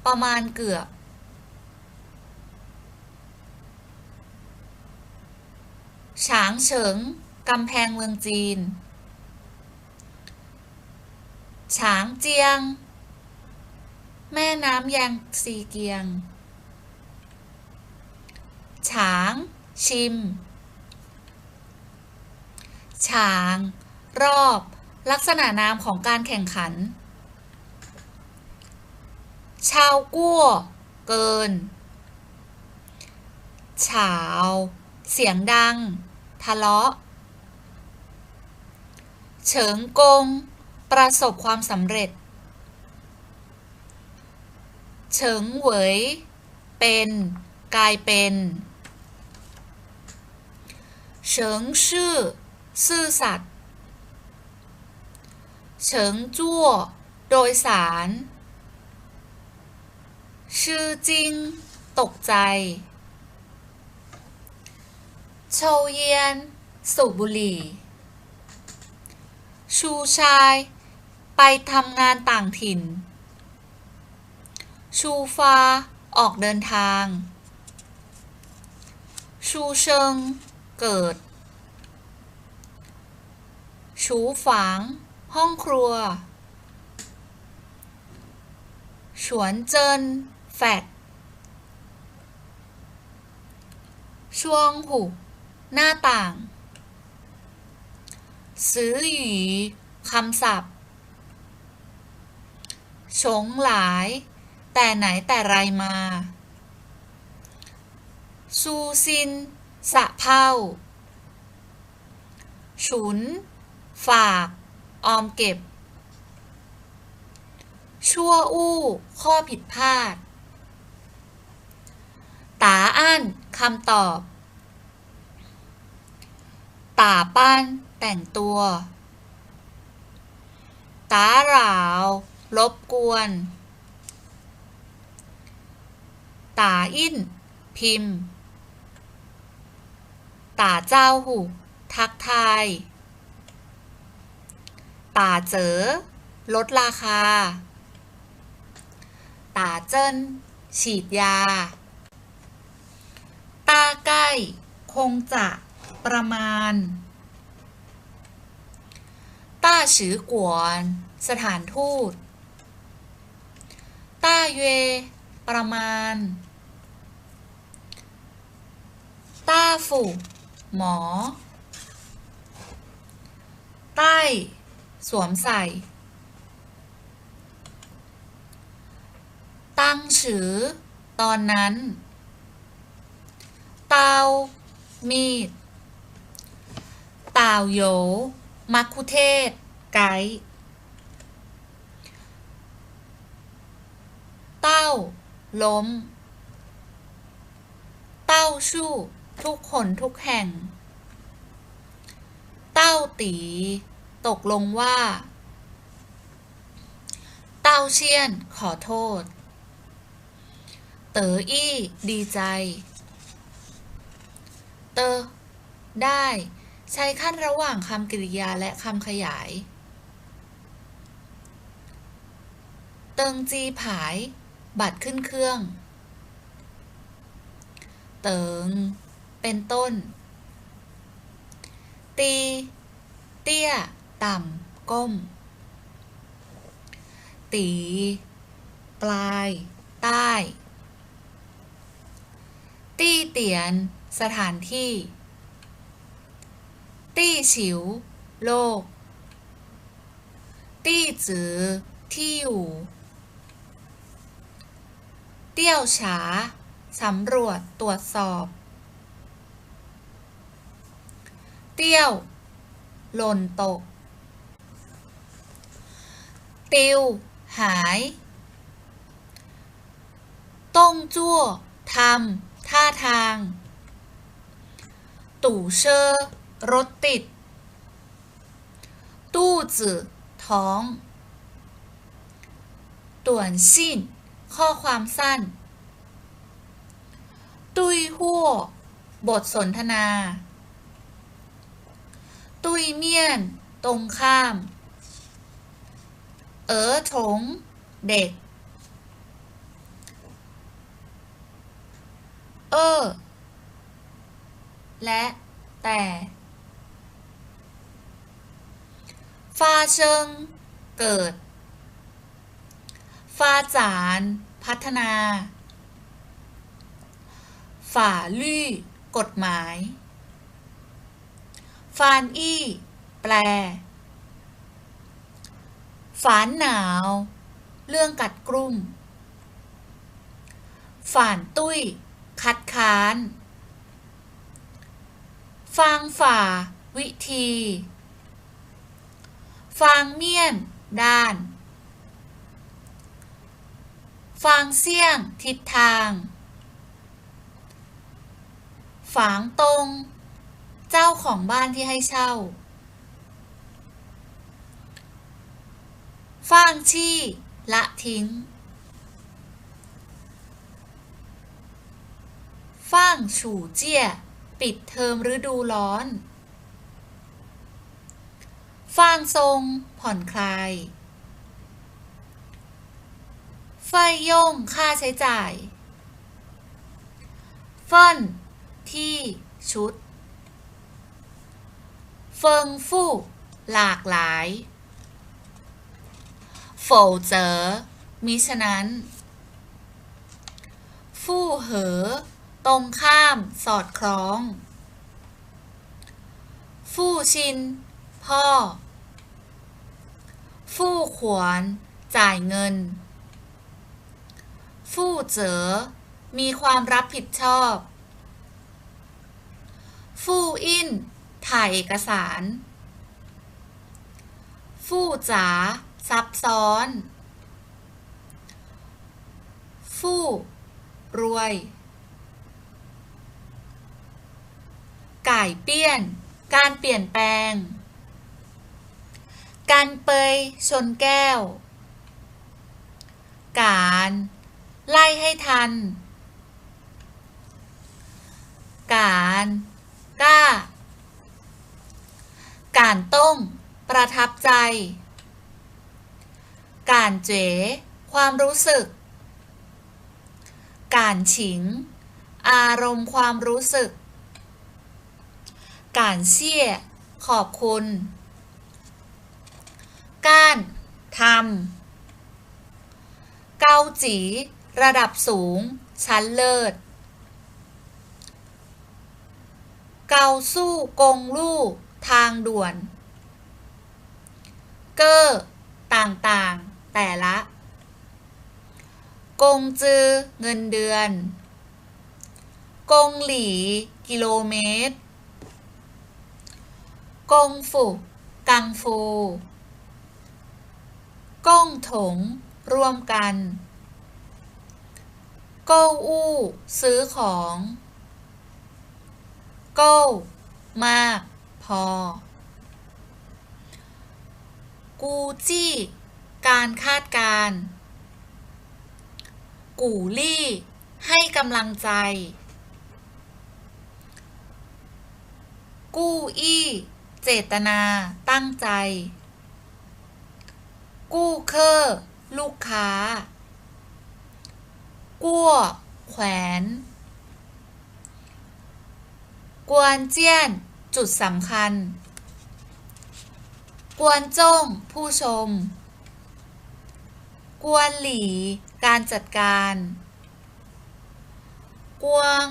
ປະມານເກືອບ. ฉາງເສີງ ກຳແພງເມືອງຈີນ. ສາງຈຽງ ແມ່ນ້ຳແຢງຊີກຽງ. ສາງ ຊິມ. ສາງ ຮອບ ລັກສະນະນາມຂອງການແຂ່ງຂັນ. ຊາວກົວ ເກີນ. ສາວ ສຽງດັງ ທະເລາະ. ເສີງກົງ ປະສົບຄວາມສຳເລັດ. ເສີງເຫວີຍ ເປັນ ກາຍເປັນ. ເສີງຊື່ ຊື່ສັດ. ເສີງຈົວ ໂດຍສານ. ຊື່ຈິງ ຕົກໃຈ. ໂຊວຢຽນ ສູບບຸຫຼີ່. ຊູຊາຍ ໄປທຳງານຕ່າງຖິ່ນ. ຊູຟາ ອອກເດີນທາງ. ຊູເຊິງ ເກີດ. ຊູຝາງ ຫ້ອງຄົວ. ສວນເຈິນ ແຟດ. ຊ່ວງຫູ ໜ້າຕ່າງ. ຊື່ຫຢີ ຄຳສັບ. ຊົງຫຼາຍ ແຕ່ໄຫນແຕ່ໄລມາ. ຊູຊິນ ສະເພົາ. ຊຸນ ຝາກ ອອມເກັບ. ຊົ່ວອູ້ ຂໍ້ຜິດພາດ. ຕາອັ້ນ ຄຳຕອບ. ຕາປັນ ແຕ່ງຕົວ. ຕາຫຼາວ ລົບກວນ. ຕາອິ້ນ ພິມ. ຕາເຈົ້າຫູ ທັກທາຍ. ຕາເຈີ ລົດລາຄາ. ຕາເຈິນ ສີດຢາ. ຕາໃກ້ ຄົງຈະ ປະມານ. ຕ້າຊື່ກວນ ສະຖານທູດ. ຕ້າເຢ ປະມານ. ຕ້າຟູ ໝໍ. ໃຕ້ ສວມໃສ່. ຕາງຊື່ ຕອນນັ້ນ. ເຕົ່າ ມີດ. ຕາວໂຢ ມັກຄຸເທດ ໄກ. ເຕົ້າ ລົ້ມ. ເຕົ້າຊູ້ ທຸກຄົນທຸກແຫ່ງ. ເຕົ້າຕີ ຕົກລົງວ່າ. ເຕົ້າຊຽນ ຂໍໂທດ. ເຕີອີ້ ດີໃຈ. ເຕີ ໄດ້ ໃຊ້ຂັ້ນລະຫວ່າງຄຳກິລິຍາ ແລະ ຄຳຂະຫຍາຍ. ເຕີງຈີ່ຜາຍ ບັດຂຶ້ນເຄື່ອງ. ເຕີງ ເປັນຕົ້ນ. ຕີ ເຕ້ຍ ຕ່ຳ ກົ້ມ. ຕີ ປາຍ ໃຕ້. ຕີ້ຕຽນ ສະຖານທີ່. ຕີ້ຊິວ ໂລກ. ຕີ້ຈື ທີ່ຢູ່. ຕຽວສາ ສຳຫຼວດ ຕວດສອບ. ຕຽວ ຫຼົ່ນຕົກ. ຕິວ ຫາຍ. ຕົງຈົວ ທຳ ທ່າທາງ. ຕູເຊີ ລົດຕິດ. ຕູ້ຈື ທ້ອງ. ຕວນຊິ້ນ ຂໍ້ຄວາມສັ້ນ. ຕຸ້ຍຫົວ ບົດສົນທະນາ. ຕຸ້ຍໝ້ຽນ ຕົງຂ້າມ. ເອີຖົງ ເດັກ. ເອີ ແລະ ແຕ່. 发生 ເກີດ. 发展 ພັດທະນາ. 法律 ກົດໝາຍ. 翻译 ແປ. 烦恼 ເລື່ອງກັດກລຸ້ມ. 反对 ຄັດຄ້ານ. 方法 ວິທີ. 方面 ດ້ານ. 方向 ທິດທາງ. 房东 ເຈົ້າຂອງບ້ານທີ່ໃຫ້ເຊົ່າ. 放弃 ລະຖິ້ມ. 放暑假 ປິດເທີມລະດູຮ້ອນ. 放松 ຜ່ອນຄລາຍ. 费用 ຄ່າໃຊ້ຈ່າຍ. 份 ທີ່ ຊຸດ. 丰富 ຫຼາກຫຼາຍ. 否则 ມິສະນັ້ນ. 符合 ຕົງຂ້າມ ສອດຄ່ອງ. 付清 ພໍ່. 付款 ຈ່າຍເງິນ. 负责 ມີຄວາມຮັບຜິດຊອບ. 复印 ຖ່າຍເອກະສານ. 复杂 ຊັບຊ້ອນ. 富 ລວຍ. 改变 ການປ່ຽນແປງ. 干杯 ຊົນແກ້ວ. ການ ໄລ່ໃຫ້ທັນ. ການ ກ້າ. 感动 ປະທັບໃຈ. 感觉 ຄວາມຮູ້ສຶກ. 感情 ອາລົມຄວາມຮູ້ສຶກ. 感谢 ຂອບຄຸນ. 干 ທຳ. 高级 ລະດັບສູງ ຊັ້ນເລີດ. 高速公路 ທາງດ່ວນ. 个 ຕ່າງໆ ແຕ່ລະ. 工资 ເງິນເດືອນ. 公里 ກິໂລເມດ. 功夫 ກັງຟູ. 共同 ຮ່ວມກັນ. 购物 ຊື້ຂອງ. 够 ມາກ ພໍ. 估ຈີ້ ການຄາດການ. ກູລີ້ ໃຫ້ກຳລັງໃຈ. ກູ້ອີ້ ເຈດຕະນາ, ຕັ້ງໃຈ. ກູ້ເຄີ້ ລູກຄ້າ. ກົວ ແຂວນ. ກວນຈຽນ ຈຸດສຳຄັນ. ກວນຈົງ ຜູ້ຊົມ. ກວນຫຼີ ການຈັດການ. ກວາງ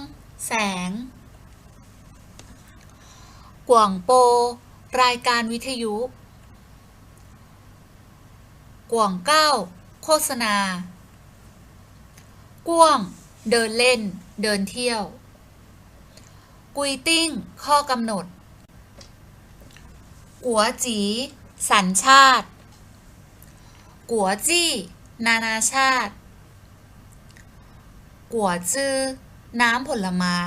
ແສງ. ກວາງໂປ ລາຍການວິທະຍຸ. ກວາງເກົ້າ ໂຄສະນາ. ກວ້າງ ເດີນເລ່ນ, ເດີນທ່ຽວ. ກຸຍຕິ້ງ ຂໍ້ກຳນົດ. ກົວຈີ ສັນຊາດ. ກົວຈີ້ ນານາຊາດ. ກົວຈື້ ນ້ຳຜົນລະໄມ້.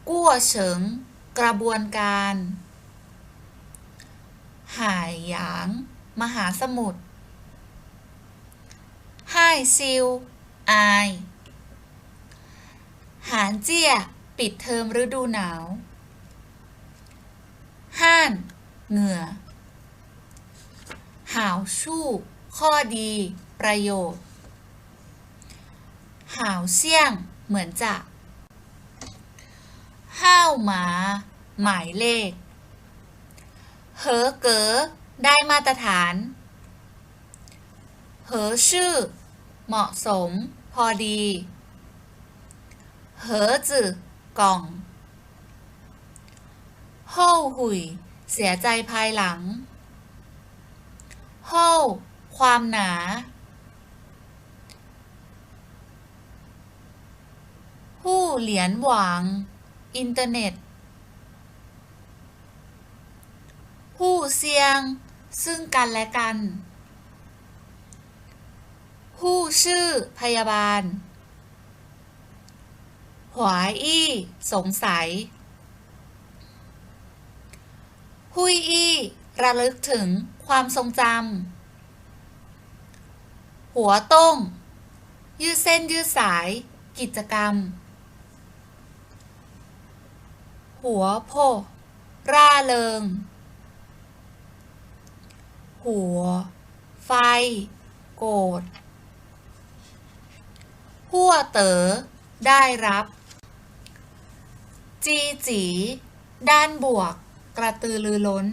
ກົວເສີງ ກະບວນການ. ຫາຍຢາງ ມະຫາສະໝຸດ. ຫາຍຊິວ ອາຍ. ຫານເຈຍ ປິດເທີມລະດູໜາວ. ຫານ ເຫື່ອ. ຫາວຊູ້ ຂໍ້ດີ ປະໂຫຍດ.好像 เหมือนจะ 号码 หมายเลข 合格 ได้มาตรฐาน 合适 เหมาะสม พอดี 盒子 กล่อง 后悔 เสียใจภายหลัง 厚 ความหนา 互联网 อินเทอร์เน็ต 互相 ซึ่งกันและกัน 护士 พยาบาล 怀疑 สงสัย 回忆 ระลึกถึง ความทรงจำ 活动 ยืดเส้นยืดสาย กิจกรรม 活泼 ร่าเริง หัว ไฟ โกรธ 获得 ได้รับ 积极 ด้านบวก กระตือรือร้น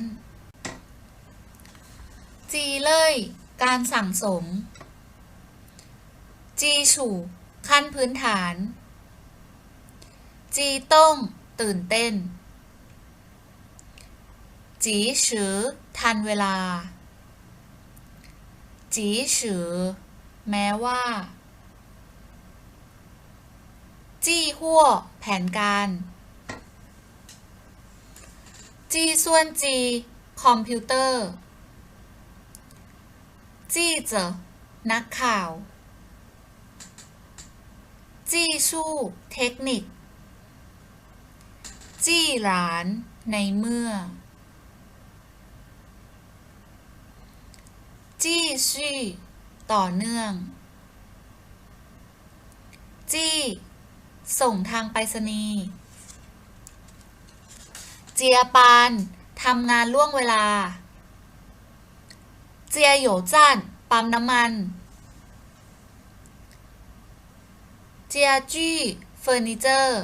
积累 การสั่งสม 基础 ขั้นพื้นฐาน 激动 ตื่นเต้น 及时 ทันเวลา 即使 แม้ว่า 计划 แผนการ 计算机 คอมพิวเตอร์ 记者 นักข่าว 技术 เทคนิค 既然 ในเมื่อ 继续 ต่อเนื่อง 寄 ส่งทางไปรษณีย์ 加班 ทำงานล่วงเวลา 加油站 ปั๊มน้ำมัน 家具 เฟอร์นิเจอร์